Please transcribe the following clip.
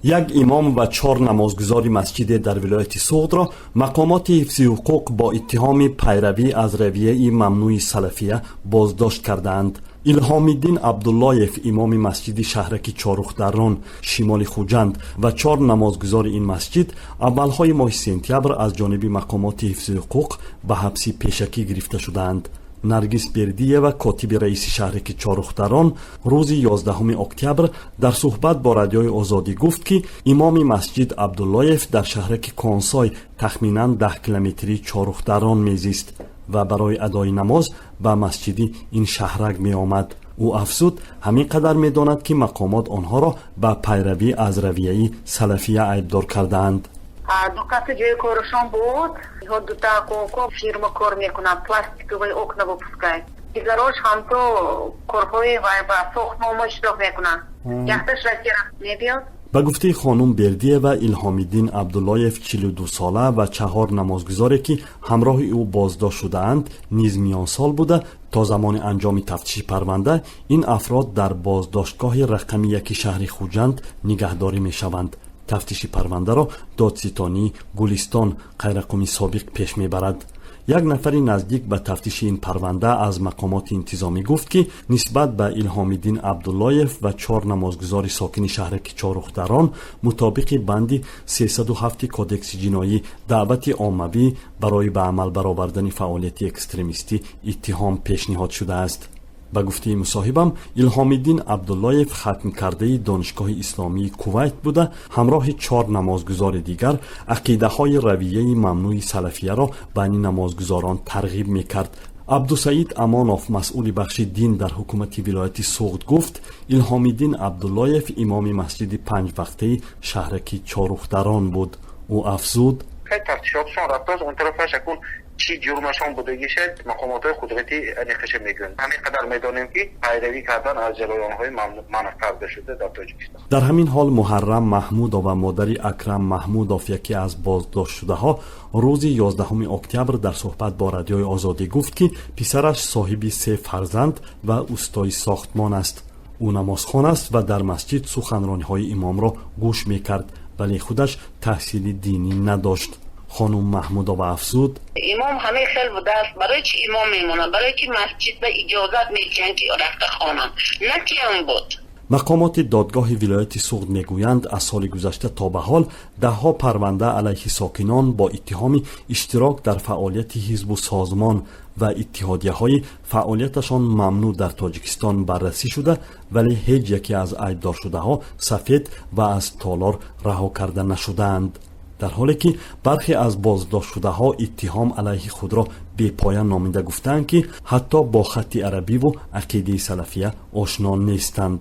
Як имом ва чор намозгузори масҷиде дар вилояти Суғдро мақомоти ҳифзи ҳуқуқ бо иттиҳоми пайравӣ аз равияи мамнӯи салафия боздошт кардаанд. Илҳомиддин Абдуллоев, имоми масҷиди шаҳраки Чорухдаррон, шимоли Хуҷанд, ва чор намозгузори ин масҷид аввалҳои моҳи сентябр аз ҷониби мақомоти ҳифзи ҳуқуқ ба ҳабси пешакӣ гирифта шудаанд. Наргиз Бердиева, котиби раиси шаҳраки Чорухдарон, рӯзи 11 октябр дар суҳбат бо Радиои Озодӣ гуфт, ки имоми масҷид Абдуллоев дар шаҳраки Консой, тахминан 10 километрии Чорухдарон, мезист ва барои адои намоз ба масҷиди ин шаҳрак меомад. Ӯ афзуд, ҳамин қадар медонад, ки мақомот онҳоро ба пайравӣ аз равияи салафия айбдор кардаанд. Ду каса ҷои корашон буд. Дута коко фирма кор мекунанд, пластиковые окна выпускает. Дигарош ҳамто корҳои вай ба сохтмонмо иштирок мекунанд. Якташ Россия мебиёд. Ба гуфтаи хонум Бердиева, Илҳомиддин Абдуллоев, 42сола, ва чаҳор намозгузоре, ки ҳамроҳи ӯ боздошт шудаанд, низ миёнсол буда, то замони анҷоми тафтиши парванда ин афрод дар боздоштгоҳи рақами яки шаҳри Хуҷанд нигаҳдорӣ мешаванд. Тафтиши парвандаро додситонии Гулистон, Қайрақуми собиқ, пеш мебарад. Як нафари наздик ба тафтиши ин парванда аз мақомоти интизомӣ гуфт, ки нисбат ба Илҳомиддин Абдуллоев ва чор намозгузори сокини шаҳраки Чорухдарон мутобиқи банди 307 Кодекси ҷиноӣ, даъвати оммавӣ барои ба амал баровардани фаъолияти экстремистӣ, иттиҳом пешниҳод шудааст. Ба гуфтаи мусоҳибам, Илҳомиддин Абдуллоев хатмкардаи Донишгоҳи исломии Кувайт буда, ҳамроҳи чор намозгузори дигар ақидаҳои равияи мамнӯи салафияро байни намозгузорон тарғиб мекард. Абдусаид Амонов, масъули бахши дин дар ҳукумати вилояти Суғд, гуфт, Илҳомиддин Абдуллоев имоми масҷиди панҷвақтаи шаҳраки Чорухдарон буд. Ӯ афзуд: Тафтишотшон рафтааст он тарафаш. Акун чӣ ҷурмашон будагиша мақомотҳои қудратӣ аниқаша мегӯянд. Ҳамин қадар медонем, ки пайравӣ кардан аз ҷараёнҳои манъ карда шуда дар Тоҷикистон. Дар ҳамин ҳол, Муҳаррам Маҳмудова, модари Акрам Маҳмудов, яке аз боздоштшудаҳо, рӯзи 11 октябр дар суҳбат бо Радиои Озодӣ гуфт, ки писараш соҳиби се фарзанд ва устои сохтмон аст. Ӯ намозхон аст ва дар масҷид суханрониҳои имомро гӯш мекард, вале худаш таҳсили динӣ надошт. Хонум Маҳмудова афзуд: Имом ҳамин хел будааст. Барои чи имом мемонад? Барои ки масҷид ба иҷозат медиҳанд, ки рафта хонанд, на ки ам буд. Мақомоти додгоҳи вилояти Суғд мегӯянд, аз соли гузашта то ба ҳол даҳҳо парванда алайҳи сокинон бо иттиҳоми иштирок дар фаъолияти ҳизбу созмон ва иттиҳодияҳои фаъолияташон мамнӯъ дар Тоҷикистон баррасӣ шуда, вале ҳеҷ яке аз айбдоршудаҳо сафед ва аз толор раҳо карда нашудаанд, дар ҳоле ки бархе аз боздоштшудаҳо иттиҳом алайҳи худро бепоя номида, гуфтаанд, ки ҳатто бо хатти арабиву ақидаи салафия ошно нестанд.